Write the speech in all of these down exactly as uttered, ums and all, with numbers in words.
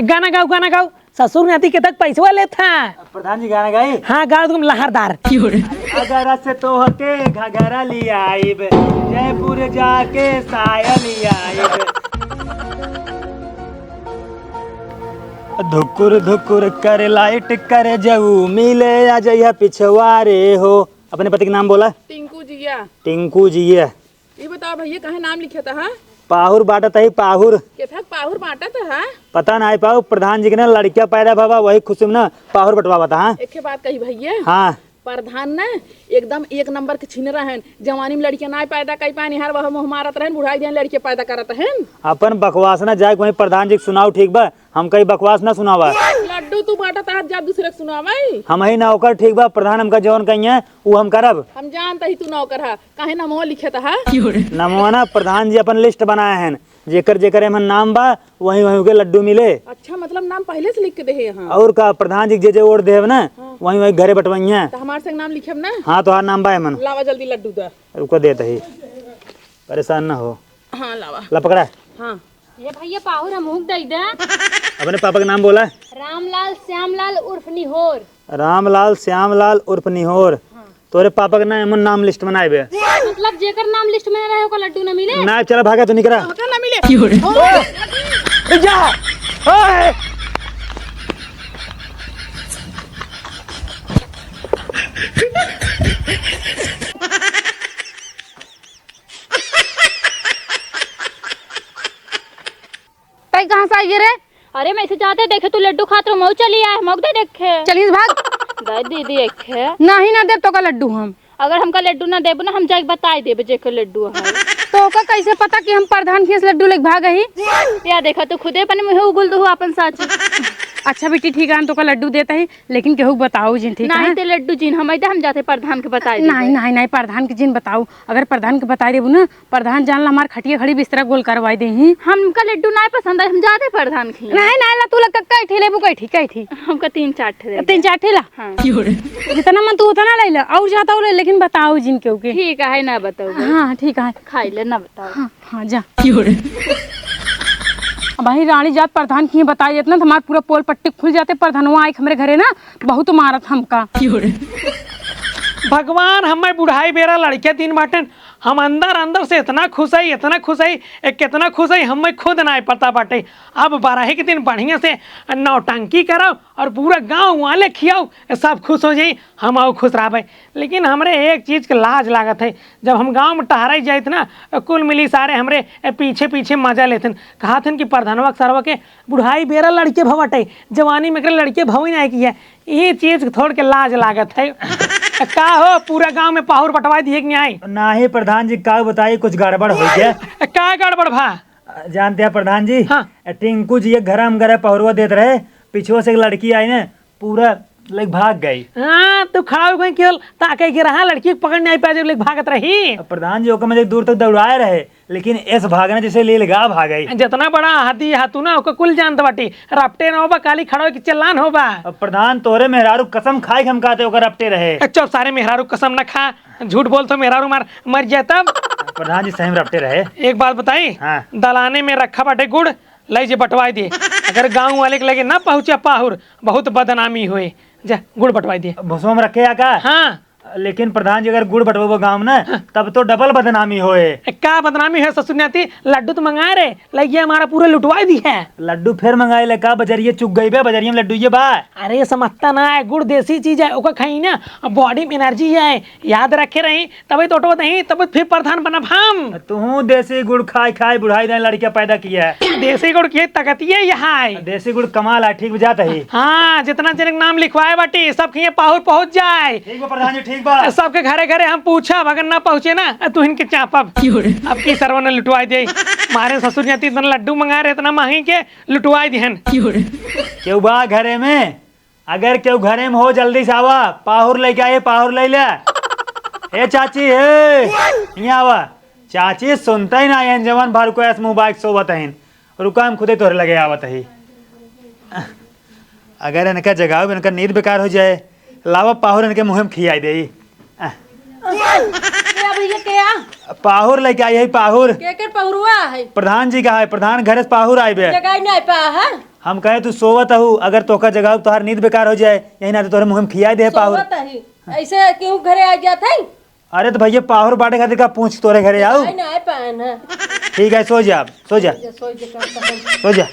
गाना गाउ, गाना गाउ। ससुर नाती के तक पैसवा लेत हा। प्रधान जी गाना गाई? हाँ, गाओ तुम लहरदार। अगर से तोहके घघरा लियाइब, जयपुर जाके साया लियाइब। धुकुर धुकुर करे लाइट करे जाऊ, मिले आ जइहा पिछवारे हो। अपने पति के नाम बोला। टिंकू जिया। टिंकू जिया। ये बताओ भइया, काहे नाम लिखत हा? पाहुर बाँटत ही, पाहुर। केथक पाहुर बाँटत हा? पता नाहीं पाहुर, प्रधान जी के ना लड़किया पैदा भवा, वही खुशी में ना पाहुर बँटवावत हा। एक ठे बात कही भइया। हाँ। प्रधान ना एकदम एक नंबर के छिनरा हन। जवानी में लड़किया नाहीं पैदा कइ पाएन, हर वह मुँह मारत रहन, बुढ़ाई दिहन लड़किया पैदा करत हन। अपन बकवास ना जाए, वहीं प्रधान जी के सुनाओ, ठीक बा? हमका ई बकवास ना सुनावा। लड्डू तू बाँटत हा, जा दूसरे के सुनावा। हमही नौकर ठीक बा, प्रधान हमका जौन कहिहैं, उ हम करब। हम जानत ही तू नौकर हा, काहे नमवा लिखत हा? नमवा ना, प्रधान जी अपन list बनाए हैं, जेकर जेकर एमन नाम बा, वहीं वहीं के लड्डू मिले। अच्छा, मतलब नाम पहिले से लिख के देहे हा? अउर का, प्रधान जी के जे जे वोट देब ना, हाँ। वहीं वहीं घरे बँटवइहैं। त हमार संग नाम लिखब ना? हाँ, तोहार नाम बा एमन। लावा जल्दी लड्डू दा। रुको देत ही, परेशान ना हो। हाँ, लावा। ला पकड़ा। हाँ। ए भइया, पाहुर हमहूँ के दइ दे। अपने पापा के नाम बोला। रामलाल श्यामलाल उर्फ निहोर। रामलाल श्यामलाल उर्फ निहोर। हाँ। तोरे पापा के नाम, एमन नाम list में नाहीं बे। मतलब जेकर नाम list में ना रहे, ओकर लड्डू ना मिले? ना, चला भागा, तू निकरा। ओकर ना मिले। की हो रे? ओ, जा। ओए। तई कहाँ से आइगे रे? अरे, मैं ऐसे जाते देखे तू लड्डू खात रहो, मऊ चली आए, मऊ दे देखे। चलिए भाग। दे दीदी एक है। नाही ना देब तोका लड्डू हम। अगर हमका लड्डू ना देबू ना, हम जाके बताई देबे जेकर लड्डू है। तोका कैसे पता कि हम प्रधान खियाँ से लड्डू लेके भाग ही? या देखा, तू खुदे अपने मुँहे उगुल दो अपन साच। अच्छा बेटी, ठीक है, हम तोका लड्डू देत ही, लेकिन केहू बताऊ जिन, ठीक है? नाही ते लड्डू जिन, हम अइदा हम जाते प्रधान के बताई देबे। नाही, नाही, नाही, प्रधान के जिन बताऊ। अगर प्रधान के बताई देबू ना, प्रधान जान ला हमार खटिया खड़ी बिस्तरा गोल करवाई देही। हमका लड्डू नाय पसंद है, हम जाते प्रधान खियाँ। नाही, नाही ला, तू ला क-, कई ठी लेबू, कई ठी, कई ठी? हमका तीन चार ठे दे तीन दे। चार ठे ला? हाँ। जितना मन तू उतना ले ला, अउर जाता ले, लेकिन बताओ जिन केहू के। ठीक है, ना बताओ। हाँ, ठीक है। खाई ले, ना बताओ। हाँ, हाँ, जा। अब भाई रानी जात प्रधान खियाँ बताई देत ना, तो हमार पूरा पोल पट्टी खुल जाते, प्रधानवा आइक हमरे घरे ना, बहुत मारत हमका। भगवान, हमें बुढ़ाई बेरा लड़के दिन बाटेन, हम अंदर अंदर से इतना खुश हई, इतना खुश हई, ए, कितना खुश हई, हमें खुद नाहीं पता बाटे। अब बारह के दिन बढ़िया से नौटंकी करब अउर पूरा गाँव वाले खियाओ, सब खुश हो जाई, हमहू खुश रहबे। लेकिन हमरे एक चीज के लाज लागत है, जब हम गाँव में टहराई जाइत ना, कुल मिली सारे हमरे पीछे पीछे मजा लेथिन, कहथिन कि प्रधानवा के सरवा के बुढ़ाई बेरा लड़के भवटे, जवानी में एकरे लड़के भवे नाहीं किहे। ई चीज थोड़ के लाज लागत है। का हो, पूरा गाँव में पाहुर बँटवाई दिहे कि नाहीं? नाही प्रधान जी, का बताई, कुछ गड़बड़ होइ गया। का गड़बड़ भा? जानते हैं प्रधान जी, हाँ। टिंकू जी एक घर हम घरे पहुरुआ देत रहे, पीछुआ से एक लड़की आई ने, पूरा लेके भाग गई। हाँ, तू खड़ा हो गई केवल ताके के रहा, लड़की के पकड़ नाहीं पाए, जो लेके भागत रही। अब प्रधान जी ओकर में दूर तक दौड़ाए रहे, लेकिन एस भागने जैसे लीलगाय भागई। जितना बड़ा हाथी हाथू ना, ओकर कुल जानत बाटी, रपटे न होबा, काली खड़ा होके चिल्लान होबा। अब प्रधान तोरे मेहरारू कसम खाए के हम कहते ओकर रपटे रहे। ए, चुप, सारे मेहरारू कसम ना खा, झूठ बोल तो मेहरारू मार मर जाए तब। प्रधान जी सही में रपटे रहे। एक बात बताई, हाँ। दलाने में रखा बाटे गुड़, लाई जे बँटवाई दे। अगर गाँव वाले के लगे ना पहुँचा पाहुर, बहुत बदनामी होए। जा, गुड़ बँटवाई दे। भुसवा में रखे या का? हाँ। लेकिन प्रधान जी अगर गुड़ बँटवाबो गाँव में ना, हाँ। तब तो डबल बदनामी होए। ए, का बदनामी है ससुर नाती? लड्डू तो मंगाए रहे, लइके हमारा पूरा लुटवाई दिहे। लड्डू फिर मंगाए ले का? बजरिये चुक गई बे, बजरिये में लड्डू ये बा। अरे समझता ना है, गुड़ देसी चीज है, ओका खाई ना, बॉडी में एनर्जी है, याद रखे रही, तबे तो ऑटो दही, तबे फिर प्रधान बनब हम। तू देसी गुड़ खाए खाए बुढ़ाई दे लड़किया पैदा किया है। देसी गुड़ के तकतिये यहाँ है। देसी गुड़ कमाल है, ठीक बुझात ही। हाँ, जितना जने के नाम लिखवाए बाटी, सब खियाँ पाहुर पहुँच जाए। ठीक बा प्रधान जी, ठीक बा। सबके घरे घरे हम पूछब, अगर ना पहुँचे ना, तू इनके चापब। अब की सरवन लुटवाई दे। मारे ससुर जाती इतना लड्डू मंगाए रहे, इतना महंगी के लुटवाई दिहन। केहू बा घरे में? अगर केहू घरे में हो, जल्दी से आवा, पाहुर लेके आइए, पाहुर ले ले। ए चाची, ए, हियाँ आवा। चाची सुनता ही ना है, जवन भर को ऐस मुँह बाइक सोवत हईन। रुका, हम खुदे तोहरे लगे आवत ही। अगर इनका जगाओ, इनका नींद बेकार हो जाए, लावा पाहुर इनके मुँह में खियाई देई। के आ भैया, के आ? पाहुर लेके आई है, पाहुर। के के पहुरुआ है? प्रधान जी का है, प्रधान घरे से पाहुर आइबे। जगाई नहीं पा है। हम कहे तू सोवत हऊ, अगर तोहका जगाउब तोहार नींद बेकार हो जाए, यही नाते तोहरे मुँह में खियाई दे पाहुर। सोवत ही। ऐसे केहू घरे आ जात है? अरे तो भैया पाहुर बाटे खातिर का पूछ तोरे घरे आऊ? नहीं, नहीं पाए ना। ठीक है, सो जा, सो जा। सो जा, सो जा, कम से कम। सो जा।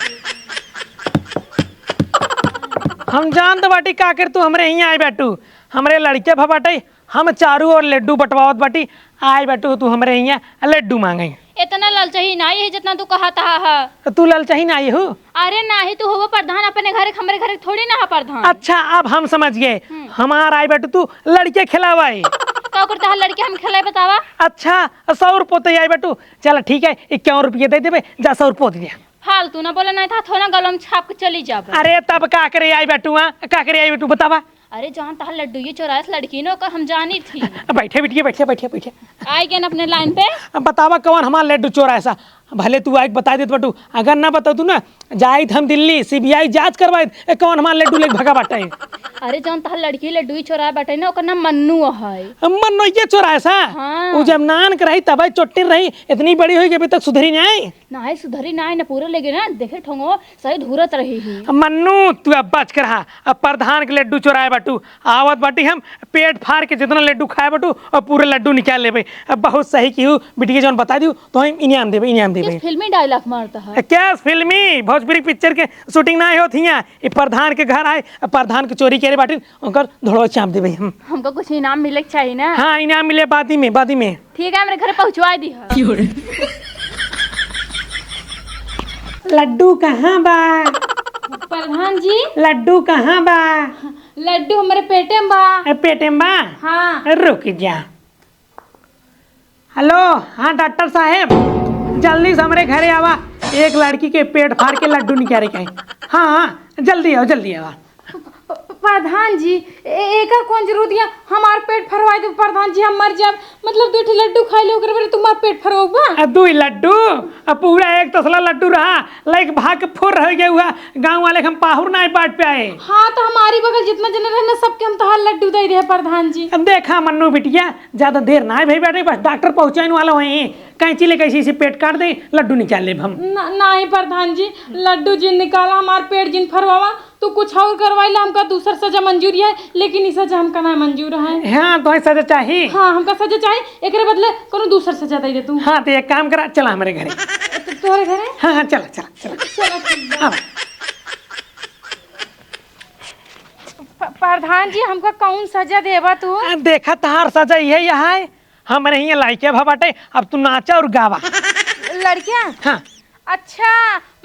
हम जानत बाटी काकर तू हमरे हियाँ आए बाटू, हमरे लड़के भ बाटे, हम चारू ओर लड्डू बंटवावत बाटी, आए बाटू तू हमरे हियाँ लड्डू माँगे। इतना ललचही नाई है जितना तू कहत हा। तू ललचही नाई हू? अरे नाही, तू होबो प्रधान अपने घरे, हमरे घरे थोड़ी ना है प्रधान। अच्छा, अब हम समझ गए। हम्म। हमार आए बाटू तू लड़के खिलावे। का करता है लड़के हम खिलाए बतावा? अच्छा, सौर पोते आए बाटू, चल ठीक है, इक्यावन रुपये दे देबे, जा सौर पोत दिया। फालतू ना बोला, नहीं था थोड़ा गलम छाप के चली जाबे। अरे तब का करे आए बाटू, हाँ? का करे आए बाटू बतावा? अरे जौन तहार लड्डू ये चोराइस लड़की न ओकर हम जानी थी। बैठे बिटिया, बैठे, बैठे, बैठे। आइ गए न अपने लाइन पे। अब बतावा कौन हमार लड्डू चोराइस? भले तू आइके बताइ देत बाटू, अगर ना बतउतू ना, जाइत हम दिल्ली सीबीआई जाँच करवाइत, ए, कौन हमार लड्डू लेके भगा बाटे। अरे जौन तहार लड़की लड्डू ही चोराए बाटे ना, ओकर नाम मन्नू है। मन्नू ये चोराइस? हाँ। उ जब नान के रही तबे चोट्टी रही, इतनी बड़ी होइ गई अभी तक सुधरी नाहीं। नाहीं सुधरी नाहीं, ना पूरे लेगे ना, देखे ठोंगो सही धूरत रही ही। मन्नू, तू अब बच के रहा। अब प्रधान के लड्डू चोराए बाटू, आवत बाटी हम, पेट फार के जितना लड्डू खाए बाटू, अब पूरे लड्डू निकाल लेबे। अब बहुत सही किहू, बिटिया जौन बताइ दिहू, तो हम इनाम देबे, इनाम देबे। किस फिल्मी डायलॉग मारता है? क्या फिल्मी? भोजपुरी पिक्चर के शूटिंग नाहीं होत हियाँ। ये प्रधान के घर आए, अब प्रधान के चोरी करे बाटी, ओकर धोड़वा चाप देबे हम। हमका कुछ इनाम मिले के चाही ना। हाँ, इनाम मिले बादी में, बादी में। ठीक है, हमरे घरे पहुँचवाइ दिहा। लड्डू कहाँ बा? प्रधान जी। लड्डू कहाँ बा? लड्डू हमरे पेटे में बा। ए, पेटे में बा? हाँ। रुक जा। हेलो, हाँ डॉक्टर साहेब, जल्दी से हमरे घरे आवा, एक लड़की के पेट फार के लड्डू निकारे के है। हाँ, हाँ, जल्दी आवा, जल्दी आवा। प-, प-, प्रधान जी, ए-, एकर कौन जरूरत है? हमार पेट फरवाइ दे प्रधान जी, हम मर जाब। मतलब दू ठे लड्डू खाइ ले ओकरे बारे तुम्हार पेट फरवाउबा? आ, दुइ लड्डू? आ, पूरा एक तसला लड्डू रहा, लइके भाग के फुर्र होइ गए हुआ। गाँव वाले के हम पाहुर नाहीं बाँट पाए। हाँ, तो हमारी बगल जितना जने रहे ना, सबके हम तहार लड्डू दइ दिहे प्रधान जी। अब देखा मन्नू बिटिया, ज्यादा देर नाहीं भई बाटे, बस डॉक्टर पहुँचाइन वाला होई। कैंची लेके ऐसे ऐसे पेट काट दे, लड्डू निकाल लेब हम। ना, नाहीं प्रधान जी, लड्डू जिन निकाला, हमार पेट जिन फरवावा, तू कुछ और करवाइ ला, हमका दूसर सजा मंजूर है, लेकिन ई सजा हमका ना मंजूर है। हाँ, तोहे सजा चाही? हाँ, हमका सजा चाही, एकरे बदले कोनो दूसर सजा दइ दे तू। हाँ, तो एक काम करा, चला हमरे घरे। तो, तोहरे घरे? हाँ, हाँ, चला, चला, चला। चला, ठीक बा। हाँ। प-, प्रधान जी, हमका कौन सजा देबा तू? आ, देखा, तहार सजा इहे, इहे है। हमरे हियाँ लड़के भा बाटे, अब तू नाचा और गावा। लड़किया? हाँ। अच्छा,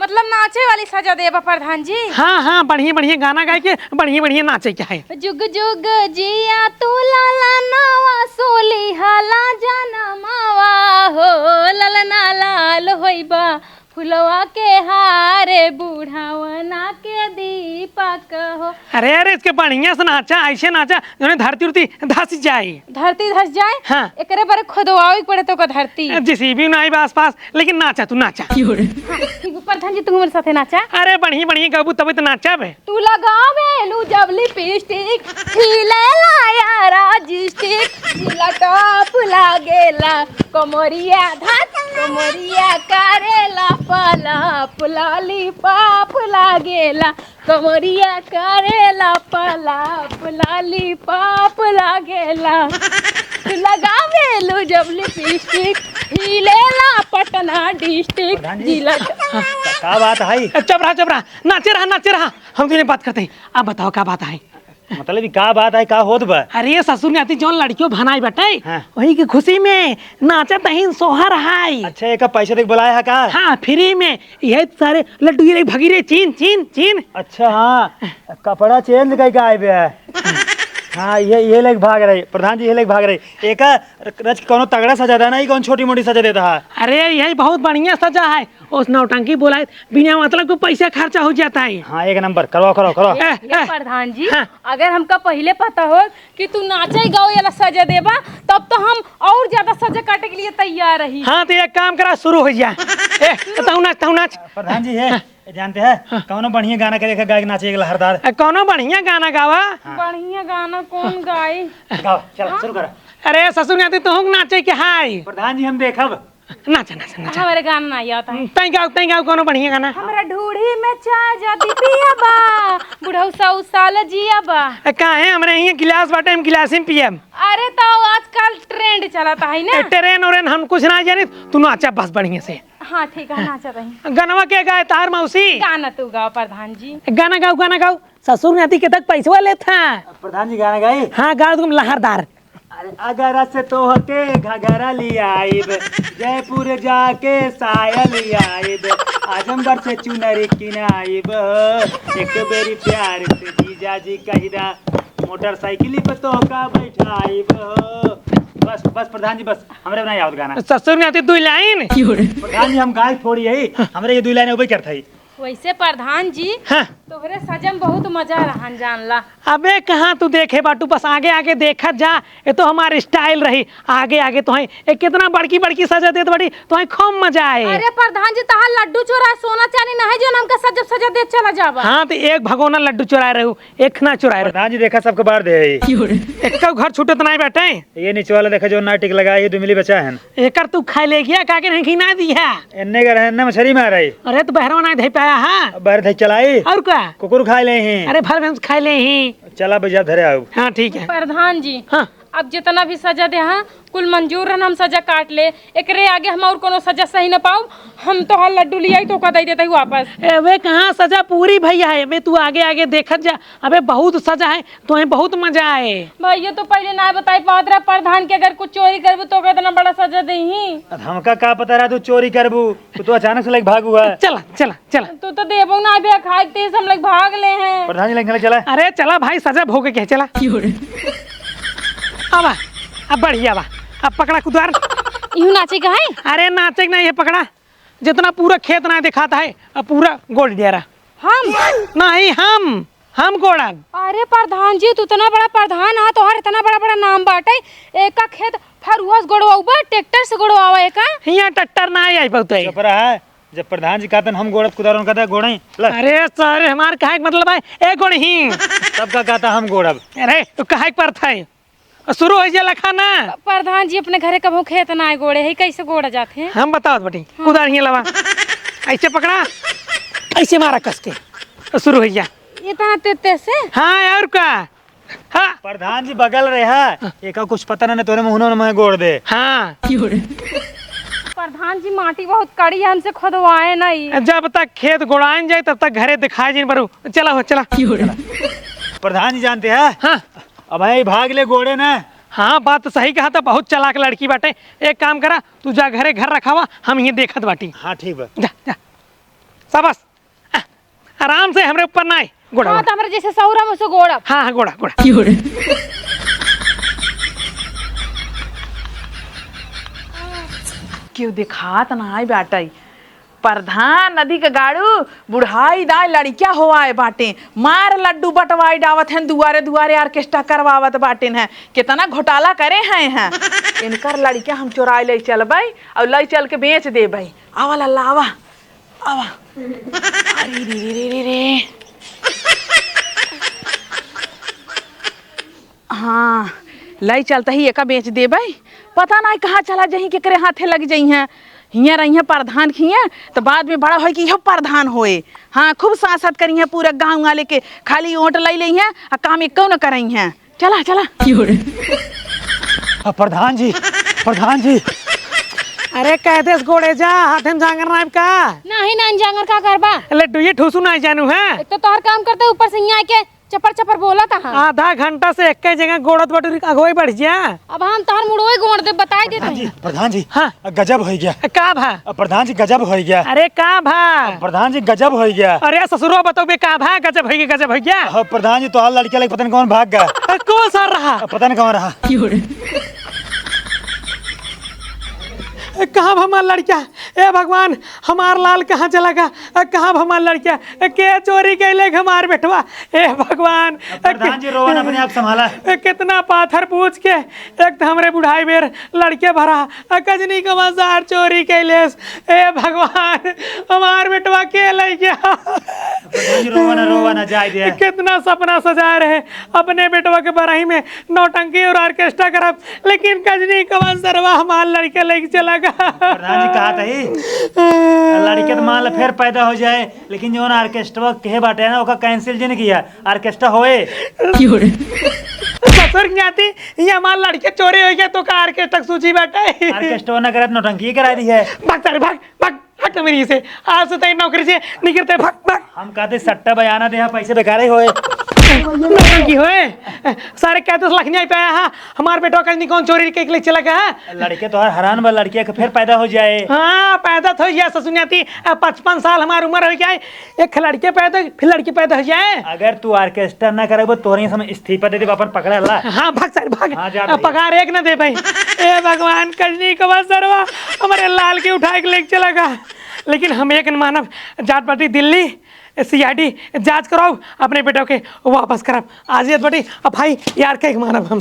मतलब नाचे वाली सजा देबा प्रधान जी? हाँ, हाँ, बढ़िया, बढ़िया गाना गाइ के, बढ़िया, बढ़िया नाचे के है। जुग जुग जिया तू लाला नावा, सोली हाला जनमावा हो, ललना लाल होइबा, फुलवा के हारे बुढ़ावना के दीपक हो। अरे, अरे, इसके बढ़िया से नाचा, ऐसे नाचा, जौने धरती उरती धस जाए। धरती धस जाए? हाँ। एकरे बारे खोदवावे के पड़े तो का धरती। ए, जेसीबी ना आइबा आसपास, लेकिन नाचा तू, नाचा। हाँ, ठीक बा, प्रधान जी, तू हमरे साथे नाचा। अरे, बढ़िया, बढ़िया गाबू, तबे तो नाचा बे। तू लगावेलू जब लिपस्टिक, हिलेला यारा डिस्ट्रिक्ट, जिला टॉप लागेला, कमरिया धक, कमरिया करेला पलाप, लॉलीपॉप लागेला, कमरिया करेला पलाप, लॉलीपॉप लागेला। तू लगावेलू जब लिपस्टिक, हिलेला पटना डिस्ट्रिक्ट, प्रधान जी। जिला का, का बात है? ए, चुप रहा, चुप रहा, नाचे रहा, नाचे रहा, हम दुने बात करत ही। अब बताओ का बात है? मतलब, ई का बात है, का होत बा? अरे, ससुर नाती जौन लड़कियो भनाई बाटे, हाँ। वही के खुशी में नाचत हईन सोहर हाय। अच्छा, एका पैसा देके बुलाया है का? हाँ, फ्री में। यही सारे लड्डू ये भगी रे, चीन, चीन, चीन। अच्छा, हाँ, कपड़ा चेंज कइ के आए बे है। हाँ, ये, ये लेके भाग रही, प्रधान जी, ये लेके भाग रही। एका रच कोनो तगड़ा सजा देना, ई कौन छोटी मोटी सजा देता है? अरे, यही बहुत बढ़िया सजा है। उस नौटंकी बोलाए, बिना मतलब को पैसा खर्चा हो जाता है। हाँ, एक नंबर, करवाओ, करवाओ, करवाओ। ए, ये ए, प्रधान जी, हाँ। अगर हमका पहिले पता होत कि तू नाचे गावे वाला सजा देबा, तब तो हम और ज्यादा सजा काटे के लिए तैयार रही। हाँ, तो एक काम करा, शुरू हो जा। ए, तहु नाच, तहु नाच। प्रधान जी, है, हाँ। जानते हैं, हाँ। कौनो बढ़िया गाना के देखा, गायक नाचे एक लहरदार। ए, कौनो बढ़िया गाना गावा। हाँ। बढ़िया गाना कौन गाई? गाओ, चलो, हाँ? शुरू करो। अरे, ससुर नाती, तोहूँ नाचे के हाय। प्रधान जी, हम देखब। नाचा, नाचा, नाचा। हमरे गाना नाहीं आवत है। तैं गाओ, तैं गाओ कोनो बढ़िया गाना। हमरा ढूढ़ी में चार जाति पिया बा, बुढ़ऊ सौ साल जिया बा। ए, काहे? हमरे हियाँ गिलास बाटे, हम गिलास ही पियब। अरे, तो आजकल trend चलत है ना। ए, trend ओरेंड हम कुछ ना जानी, तू नाचा बस बढ़िया से। हाँ, ठीक है, नाचा तहीं। गनवा के गाए, तार मौसी? गाना तू गाओ, प्रधान जी। गाना गाओ, गाना गाओ। ससुर नाती के तक पैसवा लेत है। प्रधान जी, गाना गाई? हाँ, गाओ तुम लहरदार। अरे, अगरा से तोहके घगरा लियाइब, जयपुर जाके साया लियाइब, आजमगढ़ से चुनरी किनाइब, एक बेरी प्यार से जीजा जी कहिदा, मोटरसाइकिल पे तोहका बैठाइब। बस, बस प्रधान जी, बस, हमरे नाहीं आवत गाना। ससुर नाती दुई लाइन। प्रधान जी, हम गाय थोड़ी है, हमरे ये दुई लाइन उबे करत है। वैसे प्रधान जी, हाँ। तोहरे सजम बहुत मजा रहन जानला। अबे कहाँ तू देखे बाटू, बस आगे आगे देखत जा, ये तो हमार style रही। आगे आगे तो है, ए कितना बड़की बड़की सजा देत बड़ी, तो है खूब मजा आए। अरे प्रधान जी, तहार लड्डू चोरा सोना चांदी नहीं जो हमका सजब सजा देत चला जाबा। हाँ, तो एक भगोना लड्डू चोराए रहू, एक ना चोराए रहू। प्रधान जी देखा सबके बार दे। एक घर छूटत नहीं बाटे। ये नीचे वाला देखा जो ना टिक लगा, ये दुमिली बचा है। एकर तू खाए ले गया, काके नहीं खिना दिया? एन्ने का रहे, एन्ने मछरी मार आई। अरे, तू बहरवा नहीं धई पाया, हाँ? अब बहर धई चलाई। और का? कुकुर खाए ले ही। अरे, भर भैंस खाए ले ही। चला, बजा धरे आओ। हाँ, ठीक है। प्रधान जी, हाँ। अब जितना भी सजा दे, हाँ, कुल मंजूर रहन, हम सजा काट ले। एकरे आगे हम और कोनो सजा सही न पाउब। हम तोहार लड्डू लियाई, तोहका दई देत ही वापस। ए, वे कहाँ सजा पूरी भैया है, मैं तू आगे आगे देखत जा। अबे, बहुत सजा है, तोहे बहुत मजा आए। भैया तो पहले ना बताई पावत रहा प्रधान के अगर कुछ चोरी करबू तो इतना बड़ा सजा देही। अब हमका का पता रहा तू चोरी करबू, तू तो अचानक से लग भागू है। चला, चला, चला। तू तो देबो ना बे, खाए तेज हम लग भाग ले हैं। प्रधान जी लग चला। अरे चला भाई, सजा भोगे के चला। आवा, अब बढ़िया बा, अब पकड़ा कुदार। यूं नाचे का है? अरे नाचे के नहीं है, पकड़ा। जितना पूरा खेत ना दिखाता है, अब पूरा गोड़ डेरा। हम? नहीं, हम, हम गोड़न। अरे प्रधान जी, तू इतना बड़ा प्रधान है, तोहर इतना बड़ा बड़ा नाम बाटे, एका खेत फरुआ से गोड़वाउबा, ट्रैक्टर से गोड़वावा एका? हियाँ ट्रैक्टर ना आई बहुते। चुप रहा, जब प्रधान जी कहतन हम गोड़त कुदार, उनका दे गोड़ई। ले। अरे सर, हमार कहे के मतलब है, ए गोड़ही। तब का कहता हम गोड़ब? अरे, तो कहे के पड़त है। शुरू होइ जा लखा ना। प्रधान जी अपने घरे कबहूँ खेत ना आए गोड़े है, कैसे गोड़ा जात है? हम बतावत बाटी, हाँ। कुदार हियाँ लावा, ऐसे पकड़ा, ऐसे मारा कस के, शुरू होइ जा। इतना तेज तेज से? हाँ, और का? हाँ। प्रधान जी बगल रहे है, हाँ। एका कुछ पता ना, तोरे मुँह में गोड़ दे। हाँ। प्रधान जी माटी बहुत कड़ी है, हमसे खोदवाए नहीं। जब तक खेत गोड़ाइन जाए तब तक घरे दिखाई जिन परू। चला हो, चला। प्रधान जी जानते हैं? हाँ। अब भाई भाग ले गोड़े ना। हाँ, बात तो सही कहा था, बहुत चालाक लड़की बाटे। एक काम करा, तू जा घरे घर रखावा, हम ये देखत बाटी। हाँ, ठीक बा। जा, जा। शाबाश। आ, आराम से हमरे ऊपर ना आए, गोड़ा, हाँ, गोड़ा। तो हमरे जैसे सौरा में से गोड़ा। हाँ, हाँ, गोड़ा, गोड़ा। क्यों दिखात ना आए बाटे? प्रधान नदी के गाड़ू, बुढ़ाई दाई लड़किया हो आए बाटे, मार लड्डू बटवाई डावत हैं, दुआरे दुआरे orchestra करवावत बाटेन हैं, कितना घोटाला करे हैं, हैं। इनकर लड़किया हम चोराई ले चलबे और ले चल के बेच देबे। आवा लल्ला, आवा, आवा। अरे रे रे रे रे रे। हाँ, लई चलत ही एका बेच देबै। पता नाहीं कहाँ चला जहीं, केकरे हाथे लग जइहैं। हियाँ रहिहैं प्रधान खियाँ, त बाद में बड़ा होई कि इहो प्रधान होए। हाँ, खूब सांसत करिहैं पूरा गाँव वाले के, खाली ओट लई लेइहैं, आ काम एक्कौ न करइहैं। चला, चला। आ, प्रधान जी, प्रधान जी। अरे, कह देस गोड़े जा, हाथे में जांगर नाइब का? नाहीं, नाहीं, जांगर का करबा? लड्डू ये ठूसू नाहीं जानू है। एक तो तोहर काम करते, ऊपर से हियाँ आके चपर चपर बोलत हा। आधा घंटा से एक्के जगह गोड़त बाटू, अगुवाई बढ़ जा। अब हम तोहर मुड़वे गोड़ देब, बताई देत हई। प्रधान जी, हाँ। गजब होइ गया। का भा? प्रधान जी, गजब होइ गया। अरे का भा? प्रधान जी, गजब होइ गया। अरे ससुरो बतउबे का भा? गजब होइ गया, गजब होइ गया। हाँ, प्रधान जी, तोहार लड़किया लइके पता नहीं कौन भाग गया। कौन सर रहा? पता नहीं कौन रहा। कहाँ भा हमार लड़किया? ए भगवान, हमार लाल कहाँ चला गा? अ, कहाँ भा हमार लड़किया? अ, के चोरी कइले हमार बेटवा? ए भगवान, अ, प्रधान जी, रोवा ना, अपने आप संभाला। अ, कितना पाथर पूछ के, एक तो हमरे बुढ़ाई बेर लड़के भरा, अ, कजनी कमा सार चोरी कइलेस। ए भगवान, हमार बेटवा के लइ गया? प्रधान जी, रोवा ना, रोवा ना, जाए दे। कितना सपना सजाए रहे, अपने बेटवा के बरही में नौटंकी और orchestra करब, लेकिन कजनी कमा सरवा हमार लड़के लइके चला प्रधान जी कहा थी, लड़के तो मान ला फिर पैदा हो जाए, लेकिन जौन ऑर्केस्ट्रा कहे बाटे ना, ओका कैंसिल जिन किया, ऑर्केस्ट्रा होए। ससुर के नाती, ये हमार लड़के चोरी हो गया तो का ऑर्केस्ट्रा सूची बाटे? ऑर्केस्ट्रा ना करत, नौटंकी करा दी है। भाग सारे भाग, भाग, हट मेरी से। आज से तेरी नौकरी से निकलते, भाग, भाग। हम कहते सट्टा बयाना दे, पैसे बेकारे होए। नौटंकी होए। सारे कहते लखनिया पे आया, हाँ, हमार बेटा कहीं कौन चोरी के ले चला गया है? लड़के तो हर हैरान बा, लड़के के फिर पैदा हो जाए। हाँ, पैदा तो हो जाए ससुर नाती। अब पचपन साल हमार उम्र हो जाए, एक लड़के पैदा, फिर लड़की पैदा हो जाए। अगर तू ऑर्केस्ट्रा ना करबो, तोहरे से हम इस्तीफा दे देबो, अपन पकड़ा ला। हाँ, भाग सारे, भाग। हाँ, जा अब भाई। पगार एक ना दे भाई। ए भगवान, कजनी का बस सरवा, हमारे लाल के उठा के लेके चला गया। लेकिन हम एक न मानब, जात बाटी दिल्ली, सीआईडी जांच कराओ, अपने बेटा के वापस करब। आज ये बाटी, अब भाई यार के एक मानब हम।